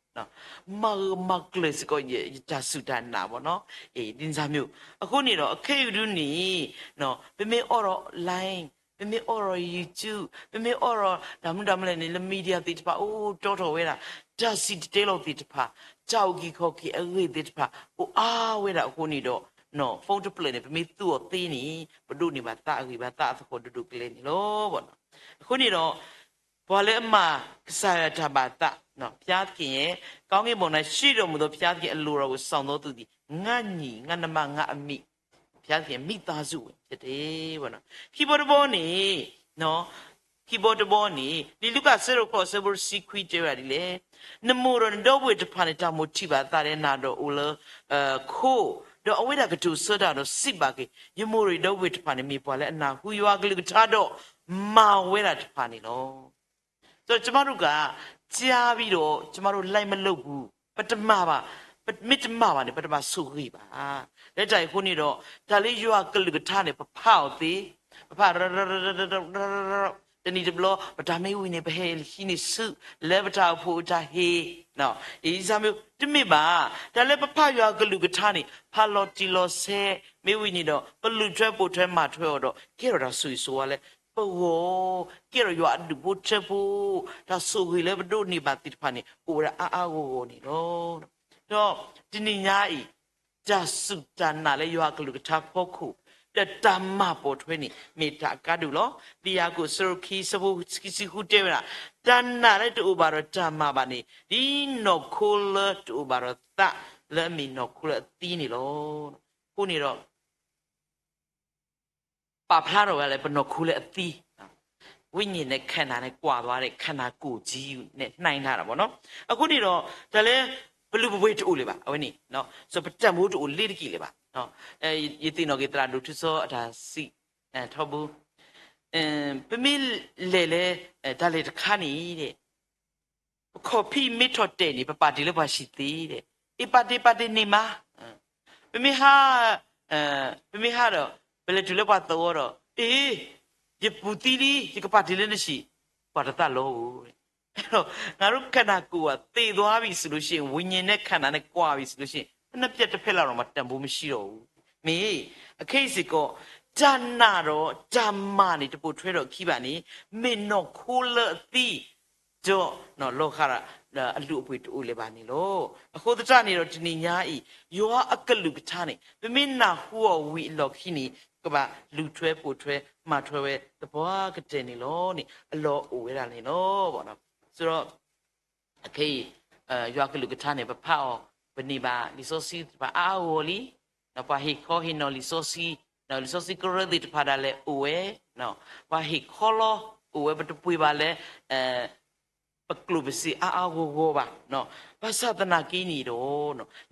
မၤဂၢၢ်မၤကျၢၤစ့ၢ်ကီး ယတၢ်စူၢ်တၢ်နာ်ဘၣ်နီၤ, ဒ်န့ၣ်မ့ၢ်. အဃိန့ၣ်ဒီး အခဲအံၤဒုးန့ၣ် ပမ့ၢ်အိးထီၣ် Line, ပမ့ၢ်အိးထီၣ် YouTube, ပမ့ၢ်အိးထီၣ် တၢ်မနုၤတၢ်မနုၤလဲၣ်န့ၣ် လၢ media သ့ၣ်တဖၣ် အိၣ်တီထီၣ်ဝဲဒၣ် တၢ်စံၣ်တဲၤတဲလီၤသ့ၣ်တဖၣ်, တၢ်အုၣ်က့ၤခီၣ်က့ၤအဂ့ၢ်သ့ၣ်တဖၣ် အိၣ်အါဝဲဒၣ်အဃိန့ၣ်ဒီး phone တဖျၢၣ်န့ၣ် ပမ့ၢ်သူအီၤသ့န့ၣ် ပဒိးန့ၢ်ဘၣ်သးအဂ့ၢ်ဘၣ်သးအသကိးဒိၣ်ဒိၣ်ကလဲာ်န့ၣ်လီၤ. အဃိန့ၣ်ဒီး ပှၤလၢအမၤကစၢ်ယွၤတၢ်ဘၣ်သး ဘုရားသခင်ရဲ့ ကောင်းကင်ဘုံ၌ ရှိတော်မူသော ဘုရားသခင်အလိုတော်ကို ဆောင်သောသူသည် ငါ့ညီ၊ ငါ့နှမ၊ ငါ့အမိ၊ ဘုရားသခင်ရဲ့ မိသားစုဝင် ဖြစ်တယ်ပေါ့နော်. ခံဘီတဘီန့ၣ် ခံဘီတဘီန့ၣ် လံာ်လူၤကၣ် အဆၢဒိၣ်ဃိး အဆၢဖိတဆံခွံ တဲဝဲဒၣ်ဒ်လဲၣ်, နမိၢ်ဒီးနဒီပုၢ်ဝဲၢ်တဖၣ်န့ၣ် တၢ်မိၣ်ထံၣ်ဘၣ်အသးဒီးနၤဒီးအိၣ်လၢ ခိၣ်, ဒီးအဝဲဒၣ်ကတိၤဆၢတၢ်ဒီးစံးဘၣ်က့ၤ, ယမိၢ်ဒီးယဒီပုၢ်ဝဲၢ်တဖၣ်န့ၣ် မ့ၢ်ပှၤလၢအနၢ်ဟူယွၤအကလုၢ်ကထါဒီး မၤဝဲဒၣ်တဖၣ်န့ၣ်လီၤ. ဆိုတော့ ကျမတို့က ကြားပြီးတော့ ကျမတို့ လိုက်မလုပ်ဘူး, ပတမၤဘၣ်, ပမ့ၢ်တမၤဘၣ်န့ၣ် ပတဘၣ်ဆိၣ်ဂ့ၤဘၣ်. လၢတၢ်အံၤအဃိန့ၣ်ဒီး တၢ်လၢယွၤအကလုၢ်ကထါန့ၣ် ပဖးအီၤသ့, ပဖး တနံၤတဘျီ ပတၢ်မ့ၢ်ဝံၤန့ၣ် ပဟဲဟံးန့ၢ်ဆူၣ် လၢပတၢ်အိၣ်ဖှိၣ်အတၢ်ဟ့ၣ် ယစၢ်မ့ၢ် တမ့ၢ်ဘၣ်. တၢ်လၢပဖးယွၤအကလုၢ်ကထါန့ၣ် ဖးလီၤတံၢ်လီၤဆဲး မ့ၢ်ဝံၤန့ၣ်ဒီး ပလူၤထွဲပိာ်ထွဲမၤထွဲအီၤဒီး ကဲထီၣ်တၢ်ဆိၣ်ဂ့ၤဆိၣ်ဝါလၢပဂီၢ်, ကဲထီၣ်ယွၤအဒူၣ်ဖိထၢဖိ, တၢ်ဆိၣ်ဂ့ၤလၢပဒိးန့ၢ်ဘၣ်သ့ၣ်တဖၣ်န့ၣ် အိၣ်ဝဲဒၣ်အါအါဂီၢ်ဂီၢ်န့ၣ်လီၤ. ဒီးတနံၤညါအံၤ တၢ်စူၢ်တၢ်နာ်လၢယွၤအကလုၢ်ကထါဖီခိၣ် ဒီးတၢ်မၤပိာ်ထွဲန့ၣ် မ့ၢ်တၢ်အကါဒိၣ်လီၤ. လံာ်ယၤကိာ် အဆၢဒိၣ်ခံ အဆၢဖိခံဆံဃု တဲဝဲဒၣ်, တၢ်နာ်လၢတအိၣ်ဘၣ်ဒီးတၢ်မၤဘၣ်န့ၣ် ဒ်နီၢ်ခိလၢတအိၣ်ဘၣ်ဒီးသး လၢအမ့ၢ်နီၢ်ခိလၢအသံန့ၣ်လီၤ. အဃိန့ၣ်ဒီး ပာ်ဖျါထီၣ်ဝဲဒၣ်လၢပနီၢ်ခိလၢအသံ, ဝိညာဉ်နဲ့ ခန္ဓာနဲ့ ကွာသွားတဲ့ ခန္ဓာကိုယ်ကြီးနဲ့ နှိုင်းထားတာပေါ့နော်. အဃိန့ၣ်ဒီး တၢ်လၢ ပလုၢ်ပပှ့ၤတအိၣ်လၢၤဘၣ်, အဝဲန့ၣ် ပတၢ်မူတအိၣ်လ့ၤတက့ၢ်လၢၤဘၣ်. ယသ့ၣ်နီၣ်က့ၤသရၣ်ဒိၣ်ထူစီအတၢ်စံးထီဘိ, ပမ့ၢ်လဲၤလၢ တၢ်လဲၤတခါန့ၣ် ပခီၣ်ဖံးမ့ၢ်ထီၣ်တဲာ်န့ၣ် ပပာ်တ့ၢ်လၢပှၤဟံၣ်သ့ဒီး, အ့ ပာ်တ့ၢ်ပာ်တ့ၢ်န့ၣ်မး, ပမ့ၢ်ဟး, ပမ့ၢ်ဟးဒီး ပလဲၤတုၤလၢပှၤသဝီဒီး အ့ ယပူၤသံလံ ယကပာ်တ့ၢ်လၢနဟံၣ်, ပှၤတသးလီဧိၤ. အဲၣ်ဒိး ငါတို့ခန္ဓာကိုယ် သေသွားပြီဆိုလို့ရှိရင်, ဝိညာဉ်နဲ့ ခန္ဓာနဲ့ ကွာပြီဆိုလို့ရှိရင်, ဘယ်နှပြတ်တဖဲလာတော့မှ တန်ဖိုးမရှိတော့ဘူး. မ့ၢ် အခဲအံၤစ့ၢ်ကီး တၢ်နာ်ဒီးတၢ်မၤန့ၣ် တပိာ်ထွဲထီၣ်အခံဘၣ်န့ၣ်, မ့ၢ်နီၢ်ခိလၢအသံ ဒီးလီၤဃးဒီးအလုၢ်အပှ့ၤတအိၣ်လၢၤဘၣ်န့ၣ်လီၤ. အဃိသတးန့ၣ်ဒီးတနံၤညါအံၤ ယွၤအကလုၢ်ကထါန့ၣ် ပမ့ၢ်နၢ်ဟူအီၤဝံၤအလီၢ်ခံန့ၣ် ပကဘၣ်လူၤထွဲပိာ်ထွဲမၤထွဲဝဲသပှၢ်ကတၢၢ်န့ၣ်လီၤန့ၣ် အလီၢ်အိၣ်ဝဲဒၣ်န့ၣ်လီၤ. ဆိုတော့ အခဲအံၤ ယွၤအကလုၢ်ကထါန့ၣ် ပဖးအီၤ ပန့ၢ်ဘၣ်လံာ်စီဆှံတဖၣ်အါအါဂီၢ်ဂီၢ်လံ. ပှၤဟ့ၣ်ခီဟ့ၣ်နီၤလံာ်စီဆှံ, လံာ်စီဆှံကရၢသ့ၣ်တဖၣ်ဒၣ်လဲာ်အိၣ်ဝဲ, ပှၤဟ့ၣ်ခီလီၤအိၣ်ဝဲ ပတပှ့ၤဘၣ်လၢ ပကျိၣ်ပစ့အါအါဂီၢ်ဂီၢ်ဘၣ်. ဘၣ်ဆၣ်သနာ်က့န့ၣ်ဒီး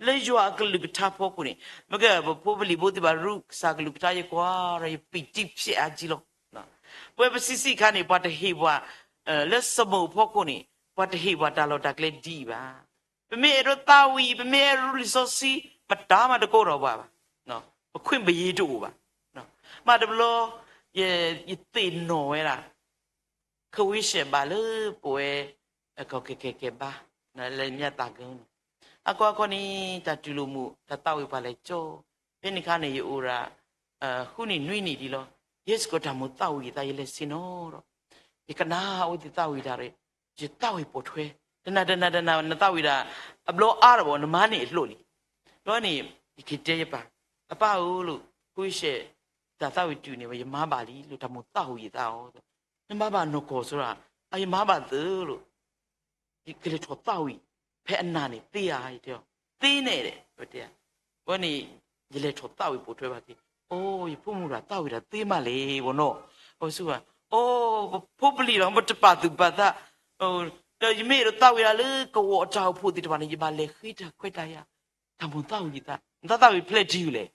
လၢယွၤအကလုၢ်ကထါဖီခိၣ်န့ၣ် မ့ၢ်ကဲပဖိပလံၤဖိသ့ၣ်တဖၣ် ရူၢ်ကစၢ်ကလုၢ်ကထါ ယကွၢ်ဒီးယပံာ်တံၢ်ဖျဲးအါကံလီၤ. ပဝဲပဆံးဆံးခါန့ၣ် ပှၤတဟ့ၣ်ပှၤ လၢစမိၢ်ဖီခိၣ်န့ၣ် ပှၤတဟ့ၣ်ပှၤတၢ်လီၢ်တၢ်ကျဲဒ်အံၤဘၣ်. ပမ့ၢ်အဲၣ်ဒိးသးဝံၣ် ပမ့ၢ်အဲၣ်ဒိးရူလံာ်စီဆှံ ပတၢ်မၤတကိးထီၣ်ပှၤဘၣ်. ပခွင့်ပရေးတအိၣ်ဘၣ်. မ့ၢ်တဘျီ ယသ့ၣ်နီၣ်ဝဲဒၣ် ခဝ့ၡၢၣ်ဘၣ်လၢပဝဲ ကီၢ်ကဲကဲကဲဘါ လၢညါသးကန့ၣ် အကီအကီန့ၣ် တၢ်တူၢ်လိာ်မုာ် တၢ်သးဝံၣ်ပှၤလဲၤကၠီ, ဖဲန့ၣ်အခါန့ၣ် ယအိၣ်ဒၣ် ဃုနံၣ်နွံနံၣ်ဒ်လီၤ. ယဲစ့ၢ်ကီးတၢ်မိၣ်သးဝံၣ်ယသး ယလဲၤဆ့ၣ်နီၤဒီး ယကနၣ်အဝဲသ့ၣ်သးဝံၣ်တၢ်ဒီး ယသးဝံၣ်ပိာ်ထွဲ တနၤတနၤတနၤ နသးဝံၣ်ဒၣ် အဘျီအါထီၣ်ဘၣ် နမၤန့ၢ်အလိၣ်လံ. ဘျီန့ၣ် ယက့ၤတဲယပၢ်, အပၢ်ဧၢလိၤ ခဝ့ၡၢၣ် တၢ်သးဝံၣ်တုၤန့ၣ် ယမၤဘၣ်လံ လိၤတၢ်မိၣ်သးဝံၣ်ယသးအီၤ, နမၤဘၣ်နီၢ်ကီၢ်စိဒီး အယမၤဘၣ်သ့လိၤ ယကလဲၤထီၣ်သးဝံၣ် ဖဲအနၢ်န့ၣ်သ့ဧါ ယတဲအီၤ, သ့န့ၣ်ဒီး တဲ, ဝဲန့ၣ် ယလဲၤထီၣ်သးဝံၣ်ပိာ်ထွဲဘၣ်က့ၤ, အိ ယဖိမုၣ်တဂၤသးဝံၣ်တၢ်သ့မးလဲၣ် ဘီနီၤ, အဝဲစံးဘၣ်, အိ ပဖိပလံၤဒီး ပတပာ်သူၣ်ပာ်သး, ဒီးယမ့ၢ်အဲၣ်ဒိးသးဝံၣ်ဒၣ်လၢကဝီၤအတၢ်အိၣ်ဖှိၣ်သ့ၣ်တဖၣ်န့ၣ် ယဘၣ်လဲၤဃ့တၢ်ခွဲးတၢ်ယာ်, တၢ်မိၣ်သးဝံၣ်ယသး, နသးသးဝံၣ်ဖဲလဲၣ်တုၤလဲၣ်,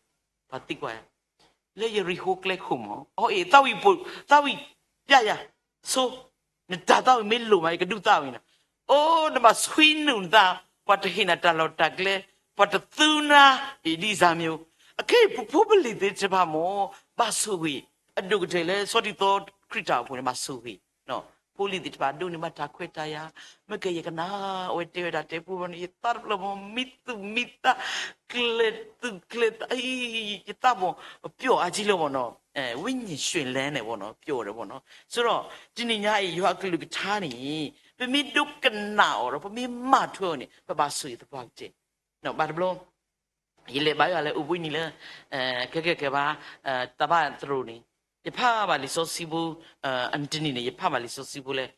ပှၤသံကွၢ်ယၤ လၢယရံၣ်ဃိကျဲခိၣ်မး, အိ အ့ သးဝံၣ်ပိာ်, သးဝံၣ်ပျဲယၤ, ဆိ, နတၢ်သးဝံၣ်မ့ၢ်လိၣ်မး ယကဒုးသးဝံၣ်နၤ, အိ နဘၣ်ဆွံနုာ်နသး, ပှၤတဟ့ၣ်နၤတၢ်လီၢ်တၢ်ကျဲ, ပှၤတသူနၤ, အ့ ဒ်စၢ်မ့ၢ်အိၣ်, အခဲအံၤ ပဖိပလံၤသ့ၣ်တဖၣ်မး ဘၣ်ဆိၣ်ဂ့ၤ, အဒိၣ်ကတၢၢ်လၢဆီဒံၣ်သီခရံာ်တၢ်အိၣ်ဖှိၣ်န့ၣ် ဘၣ်ဆိၣ်ဂ့ၤ ဖိလံၤသ့ၣ်တဖၣ်ဒိးန့ၢ်ဘၣ်တၢ်ခွဲးတၢ်ယာ်, မ့ၢ်ကဲယကနၣ် အဝဲတဲဝဲဒၣ်တဲပူၤဘီန့ၣ် ယသးတဖျၢၣ်မး မံသူၣ်မံသး, ကျဲၤသူၣ်ကျဲၤသး, ယသးဘီ ပျီၣ်အါကံလီၤဘီနီၤ, ဝိညာဉ်ရွှင်လန်းန့ၣ်ဘီနီၤ ပျီၣ်ဒီးဘီနီၤ, ဆိုတော့ တနံၤညါအံၤ ယွၤအကလုၢ်ကထါန့ၣ် ပမ့ၢ်ဒိကနၣ်အီၤဒီး ပမ့ၢ်မၤထွဲအီၤန့ၣ် ပဘၣ်ဆိၣ်ဂ့ၤသပှၢ်ကတၢၢ်, ဘၣ်တဘျီ ယလဲၤဘါယွၤလၢအိၣ်ဘှံးနံၤလၢ ကဲကဲကဲဘါ တၢ်ဘၣ်သရိာ်န့ၣ် ယဖးဘၣ်လံာ်စီဆှံဖိ, တနံၤန့ၣ် ယဖးဘၣ်လံာ်စီဆှံဖိလၢ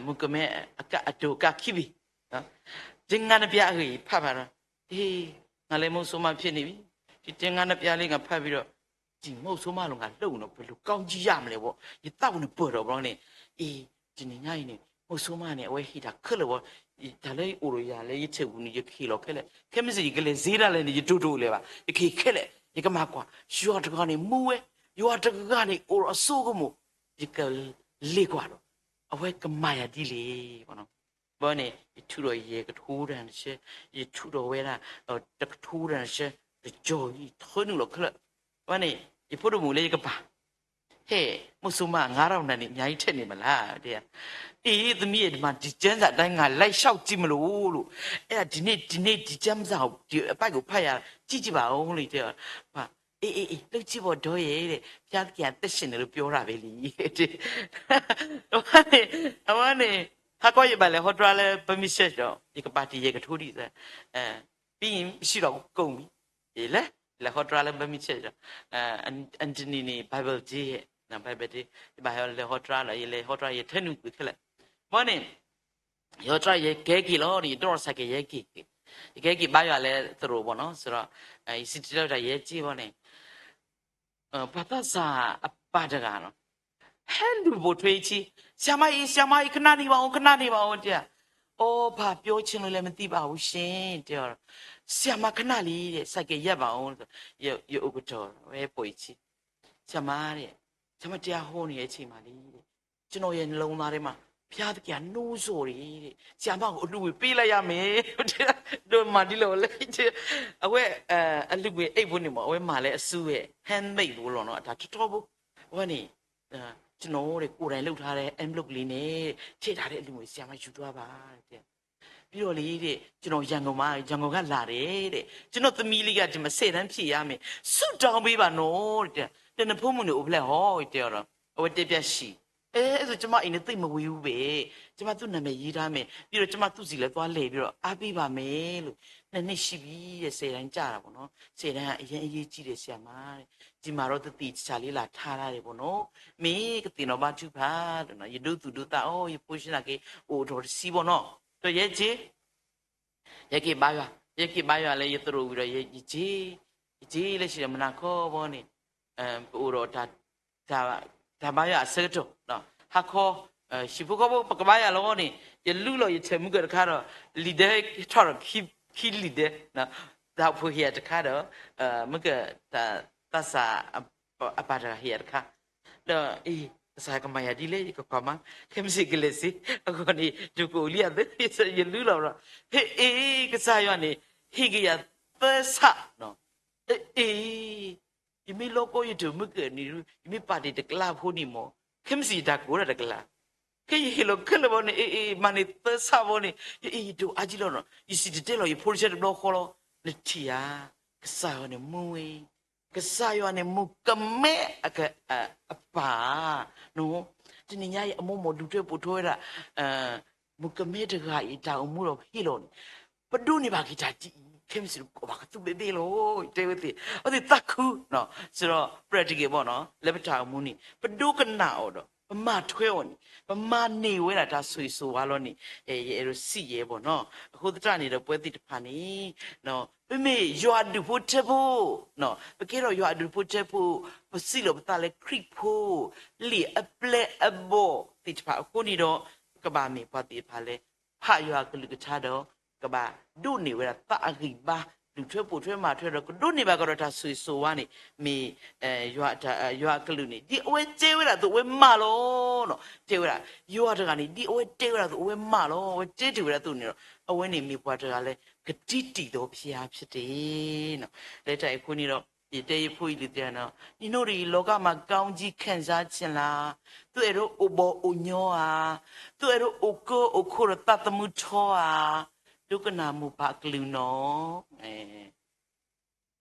မုၣ်ကမဲအဒိၣ်ကါခံဘ့ၣ် ဒီး ငါနပြားအဂ့ၢ် ဖးဖးဒီး, အ့, ငါလဲၤမုၢ်ဆိမးဖဲန့ၣ်ဘၣ်, ဒီးတဲငါနပြားလံ ငါဖးဘၣ်ဒီး, ဒ်မုၢ်ဆိမးလီၤ ငါလိၣ်နီၤ ပလူၤ ကောင်းကြီးရမလဲၣ်ဘၣ်, ယသးပူၤန့ၣ်ပၢၢ်ထီၣ်ဘျီန့ၣ်, အ့, တနံၤညါအံၤန့ၣ် မုၢ်ဆိမးန့ၣ် အဝဲဟ့ၣ်တၢ်ခဲလၢာ်ဘၣ်, တၢ်လၢအိၣ်ဒီးယၤလၢယထံၣ်ပူၤန့ၣ် ယကဟ့ၣ်လီၤခဲလၢာ်, ခဲမုၢ်ဆ့ၣ် ယကလဲၤစ့တၢ်လဲၣ်န့ၣ် ယတိၢ်တိၢ်လဲၤဘၣ်, ယကဟ့ၣ်ခဲလၢာ်, ယကမၤကွၢ်, ယွၤတဂၤန့ၣ်မူဝဲ, ယွၤတဂၤန့ၣ်အိၣ်ဒီးအစိကမီၤ, ယကလဲၤကွၢ်ဒီး အဝဲကမၤယၤဒ်လဲၣ်ဘၣ်နီၤ. ဘၣ်န့ၣ် ယထုးထီၣ်ယဲၢ်ကထိတၢ်နဆၢ, ယထုးထီၣ်ဝဲဒၣ် တကထိတၢ်နဆၢ, တကၠီၤ ယထၢနုာ်လီၤခဲလၢာ်, ဘၣ်န့ၣ် ယဖိတမုၣ်လၢယကပၤ, ဟဲ, မုၢ်ဆိမး ငါးထောင်န့ၣ် အများကြီးထည့်နေမလား, တဲ, အ့ သမီး ဒီမှာ ဒီကျမ်းစာအတိုင်း ငါလိုက်လျှောက်ကြည့်မလို့လို့, အဲ့ဒါ ဒီနေ့ ဒီနေ့ ဒီကျမ်းစာကို ဒီအပိုဒ်ကိုဖတ်ရ ကြည့်ကြည့်ပါဦးလို့ တဲ, အ့ အ့ အ့ လုပ်ကြည့်ပေါ့ ဒီးရဲ့ တဲ့, ဘုရားသခင်အသက်ရှင်တယ်လို့ ပြောတာပဲလေ, အဝဲန့ၣ်, အဝဲန့ၣ်, ဟါခီယဘၣ်လဲၤဟီတြါလၢ Burmese church ဒီး ယကပၤတ့ၢ်ယဲၢ်ကထိဒံး, ပြီးရင် မရှိတော့ဘူး ကုန်ပြီ, လဲၤ, လဲၤဟီတြါလၢ Burmese church ဒီး, အတနံၤန့ၣ် Bible day, Bible day, ယဘၣ်လဲၤဟီတြါလီၤ, ယလဲၤဟီတြါ ယထၢနုာ်ကွံာ်ခဲလၢာ်, ဘၣ်န့ၣ် ယဟီတြါ ယကဲက့ၤလီၤန့ၣ် ယဒိးထီၣ်ဆၢက့ၤယဲက့ၤ, ယကဲက့ၤဘါယွၤလၢသရိာ်ဘၣ်နီၤ, ဆိုတော့ ယစံၣ်တဲၤတဲလီၤတၢ်ယဲက့ၤဘၣ်န့ၣ်, ပှၤသးစၢ်အပၢ်တဂၤနီၤ, ဟဲလူၤပိာ်ထွဲအံၤ, ဆရာမအံၤ ဆရာမအံၤ ခဏနေပါဦး ခဏနေပါဦး တဲ, အိၣ် ဘာပြောချင်လို့လဲ မသိပါဘူးရှင် တဲအီၤ, ဆရာမ ခဏလေး တဲ့ ဆိုင်ကယ်ရပ်ပါဦး, ယအိၣ်ကတီၤ ဝဲပိာ်အံၤ, ဆရာမ တဲ့, ဆရာမ တရားဟောနေတဲ့အချိန်မှာလေ ကျွန်တော်ရဲ့နှလုံးသားထဲမှာ ဘုရားသခင်က နှိုးဆော်တယ်တဲ့, ဆရာမကို အလှူငွေပေးလိုက်ရမယ်, ဒီးမၤဒ်လဲၣ်လဲၣ်, အဝဲ အလှူငွေအိတ်ဖိန့ၣ်မ့ၢ် အဝဲမၤလၢအစုဝဲ handmade ဖိလီၤနီၤ, အတၢ်ထီထီဖိ, အဝဲန့ၣ် ကျွန်တော်တဲ့ ကိုယ်တိုင်လုပ်ထားတဲ့ envelope လေးနဲ့ ထည့်ထားတဲ့အလှူငွေ ဆရာမယူသွားပါတဲ့. ပြီးတော့လေတဲ့ ကျွန်တော်ရန်ကုန်မှာ ရန်ကုန်ကလာတယ်တဲ့, ကျွန်တော့်သမီးလေးက ဒီမှာဆယ်တန်းဖြေရမယ်, ဆုတောင်းပေးပါနော်တဲ့, ဒီးနဖိမုၣ်န့ၣ်အိၣ်ဖျဲၣ်ဟီ တဲအီၤဒီး အဝဲတဲပျၢ်ဆံး, အဲ အဲ့ဆို ကျမအိမ်နဲ့ သိပ်မဝေးဘူးပဲ, ကျမသူ့နာမည်ရေးထားမယ်, ပြီးတော့ ကျမသူ့ဆီလည်းသွားလည်ပြီးတော့ အားပေးပါမယ်လို့, နှစ်နှစ်ရှိပြီတဲ့ ဆယ်တန်းကျတာပေါ့နော်, ဆယ်တန်းအရမ်းအရေးကြီးတယ် ဆရာမတဲ့, ဒီမှာတော့ သူသေချာလေးလာထားထားတယ်ပေါ့နော်, မ့ၢ်ကသ့ၣ်နီၣ်ဘါထုကဖၣ်, ယဒိသူၣ်ဒိသးအီၤ ယဖိရှင်းတာက့ အိၣ်ထီၣ်တဆံပေါ့နော်, ဒီးယဲက့ၤ ယက့ၤဘါယွၤ, ယက့ၤဘါယွၤလၢယသရိာ်ဝံၤဒီး ယက့ၤ, ယက့ၤလၢ ဆံးဒီးမနၤခီဘီန့ၣ်, ပအိၣ်ဒီး တၢ်ဘါယွၤအဆၢကတီၢ်, ဟါခီ, ဟံၣ်ဖိဃီဖိ ပကဘါယွၤလီၤန့ၣ် ယလူလီၤယထၢၣ်မုၢ်ကၢၢ်တခါဒီး လံာ်ဒၢထီၣ်ဒီး ခံလံာ်ဒၢ, တၢ်အိၣ်ဖှိၣ်ဟ့ၣ်ယၤတခါဒီး မုၢ်ကၢၢ် သးစၢ်အပၢ်တဂၤဟ့ၣ်ယၤတခါ, ဒီးအံၤ ကစၢ်ယွၤကမၤယၤဒ်လဲၣ် ယကကွၢ်မး, ခဲမုၢ်ဆ့ၣ်ကလဲၤစ့ အဂီၢ်န့ၣ် ဒိၣ်ကအိၣ်လံအသး ယလူလီၤဒီး ဟ့ၣ်အံၤ ကစၢ်ယွၤန့ၣ် ဟ့ၣ်က့ၤယၤသၢဆၣ်, အ့ ယမ့ၢ်လီၤကီယထၢၣ်မုၢ်ကၢၢ်န့ၣ် ယမ့ၢ်ပာ်တ့ၢ်တကလးဖိန့ၣ်မ့ၢ် ခဲမုၢ်ဆ့ၣ်ယတၢ်ကိးဒၣ်တကလး, ခဲယဟ့ၣ်လီၤခဲလၢာ်ဘီန့ၣ် အ့ အ့ မၤန့ၢ်သၢဆၣ်ဘီန့ၣ် ယအ့ ယဒိၣ်အါကံလီၤနီၤ, ယစံၣ်တဲၤတဲလီၤ ယဖိတဆၢတဘျီဃီလီၤ, နထံၣ်ဧါ, ကစၢ်ယွၤန့ၣ်မူဝဲ ကစၢ်ယွၤန့ၣ် မုၣ်ကမဲအပၢ်, တနံၤညါအံၤ အမိၢ်မိၢ်ဒုးထွဲပိာ်ထွဲဝဲဒၣ် မုၣ်ကမဲတဂၤအံၤ တၢ်အိၣ်မူဒီးဟ့ၣ်လီၤန့ၣ် ပဒိးန့ၢ်ဘၣ်က့ၤတၢ်ဒ်အံၤ ခဲမုၢ်ဆ့ၣ်တကိးဘၣ်ကသူဘ့ၣ်ဘ့ၣ်လီၤ တဲဝဲသ့ၣ်, အဝဲသ့ၣ်သးခု, စံးဒီး practical ဘီနီၤ လၢပတၢ်အိၣ်မူန့ၣ် ပဒိကနၣ်အီၤဒီး ပမၤထွဲအီၤန့ၣ် ပမၤန့ၢ်ဝဲဒၣ်တၢ်ဆိၣ်ဂ့ၤဆိၣ်ဝါလီၤန့ၣ် ယအဲၣ်ဒိးစံးယဲဘီနီၤ, အဃိသတးန့ၣ်ဒီး ပဝဲသ့ၣ်တဖၣ်န့ၣ် ပမ့ၢ်ယွၤအဒူၣ်ဖိထၢဖိ, ပကဲထီၣ်ယွၤအဒူၣ်ဖိထၢဖိ, ပစံးလီၤပသးလၢခရံာ်ဖိ, လံာ်အပျဲၢ်အဘီၣ်သ့ၣ်တဖၣ်အဃိန့ၣ်ဒီး ပကဘၣ်မ့ၢ်ပှၤသ့ၣ်တဖၣ်လၢ ဖးယွၤအကလုၢ်ကထါဒီး ကဘၣ်ဒိးန့ၢ်ဝဲဒၣ်သးအဂံၢ်ဘါ, ဒူၣ်ထွဲပိာ်ထွဲမၤထွဲဒီး ကဒိးန့ၢ်ဘၣ်ကဒီးတၢ်ဆိၣ်ဂ့ၤဆိၣ်ဝါန့ၣ် မ့ၢ် ယွၤအကလုၢ်န့ၣ် ဒ်အဝဲတဲဝဲဒၣ်အသိးအဝဲမၤလီၤ. တဲဝဲဒၣ် ယွၤတဂၤန့ၣ် ဒ်အဝဲတဲဝဲဒၣ်အသိးအဝဲမၤလီၤ. အဝဲတဲတ့ၢ်ဝဲဒၣ်အသိးန့ၣ်ဒီး အဝဲန့ၣ်မ့ၢ်ပှၤတဂၤလၢ ကတံတံၢ်ဒီးဘုရားဖြစ်တယ်. လၢတၢ်အံၤအဃိန့ၣ်ဒီး ယတဲယဖိအံၤလံတဲနီၤ, နင်တို့တွေ လောကမှာ ကောင်းကြီးခံစားချင်လား? သူ့အဲတို့အိုဘော်အိုညီอ่ะ, သူ့အဲတို့အိုကၢအိုခိဒီးသးသမူထီอ่ะ, ဒိကနၣ်မိၢ်ပၢ်အကလုၢ်နီၤ.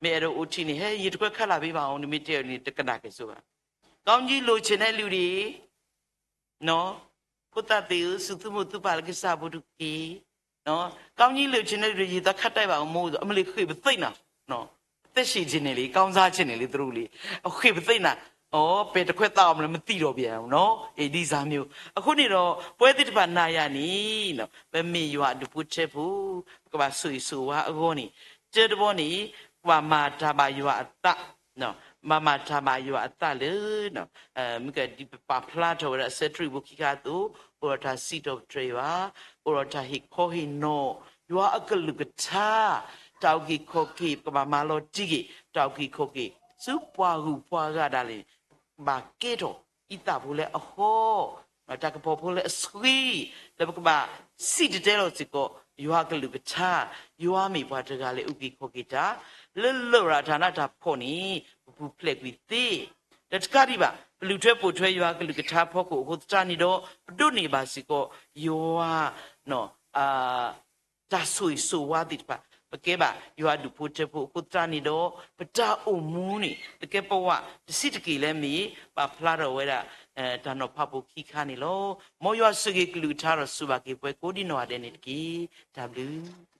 မ့ၢ်အဲၣ်ဒိးအိၣ်ထံးန့ၣ် ဟဲ ယတခွဲခါလာ်ဘ့ၣ်ဘၣ်အီၤ နမ့ၢ်တဲအီၤန့ၣ် တကနၣ်က့ၤစိဘၣ်. ကောင်းကြီးလိုချင်တဲ့လူတွေ နော်, ဖိသၣ်သ့ၣ်ဧၢ, စုသူမုၢ်သူပာ်လၢကစၢ်ဖိတက့ၢ်. ကောင်းကြီးလိုချင်တဲ့လူတွေ ရေသွားခါတိုက်ပါဦးမို့, အမလီၤဃ့ၢ်ပသ့ၣ်နၤ, အသက်ရှည်ချင်တယ်လေ, ကောင်းစားချင်တယ်လေ, သူတို့လေ, အဃ့ၢ်ပသ့ၣ်နၤ. ပဲာ်တခွဲးသးအီၣ်မနုၤလဲၣ် မသိတော့ဘူးနီၤ အ့ ဒ်စၢ်မ့ၢ်. အဃိန့ၣ်ဒီး ပဝဲသ့ၣ်တဖၣ်နၤယၤန့ၣ် ပမ့ၢ်ယွၤအဒူၣ်ဖိထၢဖိ ပကဘၣ်ဆိၣ်ဂ့ၤဆိၣ်ဝါအဂီၢ်န့ၣ် တၢတဘီန့ၣ် ပဘၣ်မၤတၢ်ဘၣ်ယွၤအသး ဘၣ်မၤတၢ်ဘၣ်ယွၤအသးလၢ မ့ၢ်ကဒ်ပပာ်ဖျါထီၣ်ဝဲဒၣ်အဆၢထရံၣ်ဖိခံခါအသိး အိၣ်ဒီးတၢ်စံးထီၣ်ပတြၢၤယွၤ, အိၣ်ဒီးတၢ်ဟ့ၣ်ခီဟ့ၣ်နီၤ ယွၤအကလုၢ်ကထါ, တၢ်အုၣ်က့ၤခီၣ်က့ၤ ပကဘၣ်မၤလီၤတံၢ်က့ၤ တၢ်အုၣ်က့ၤခီၣ်က့ၤ ဆူပှၤဂုၤပှၤဂၤဒၣ်လဲာ်န့ၣ် ဘၣ်ကဲထီၣ်အံသၣ်ဖိလၢအဟီၣ် တၢ်ကပီၤဖိလၢအဆှံ လၢပကဘၣ်စံၣ်တဲၤတဲလီၤစ့ၢ်ကီး ယွၤအကလုၢ်ကထါ, ယွၤမ့ၢ်ပှၤတဂၤလၢအုၣ်က့ၤခီၣ်က့ၤတၢ်, လၢလရာ်တၢ်နးတၢ်ဖှီၣ်န့ၣ် ပပူၤဖျဲးကွံာ်သ့, ဒီးတကးဒံးဘၣ် ပလုၢ်ထၢပိာ်ထွဲယွၤအကလုၢ်ကထါအဖီခိၣ်အဃိသတးန့ၣ်ဒီး ပဒိးန့ၢ်ဘၣ်စ့ၢ်ကီး ယွၤ တၢ်ဆိၣ်ဂ့ၤဆိၣ်ဝါသ့ၣ်တဖၣ်, ပကဲဘၣ်ယွၤအဒူၣ်ဖိထၢဖိအဃိသတးန့ၣ်ဒီး ပတၢ်အိၣ်မူန့ၣ် ကကဲပဝးတဆံးတက့ၢ်လၢမ့ၢ် ပာ်ဖျါထီၣ်ဝဲဒၣ် တၢ်နီၤဖးဖိခံခါန့ၣ်လီၤ. မ်ယွၤဆိၣ်ဂ့ၤကလုၢ်ကထါဒီးစူၢ်ဘၣ်က့ၤပှၤကိးဒံနီၢ်ဂၤဒဲးန့ၣ်တက့ၢ်. တၢ်ဘျုး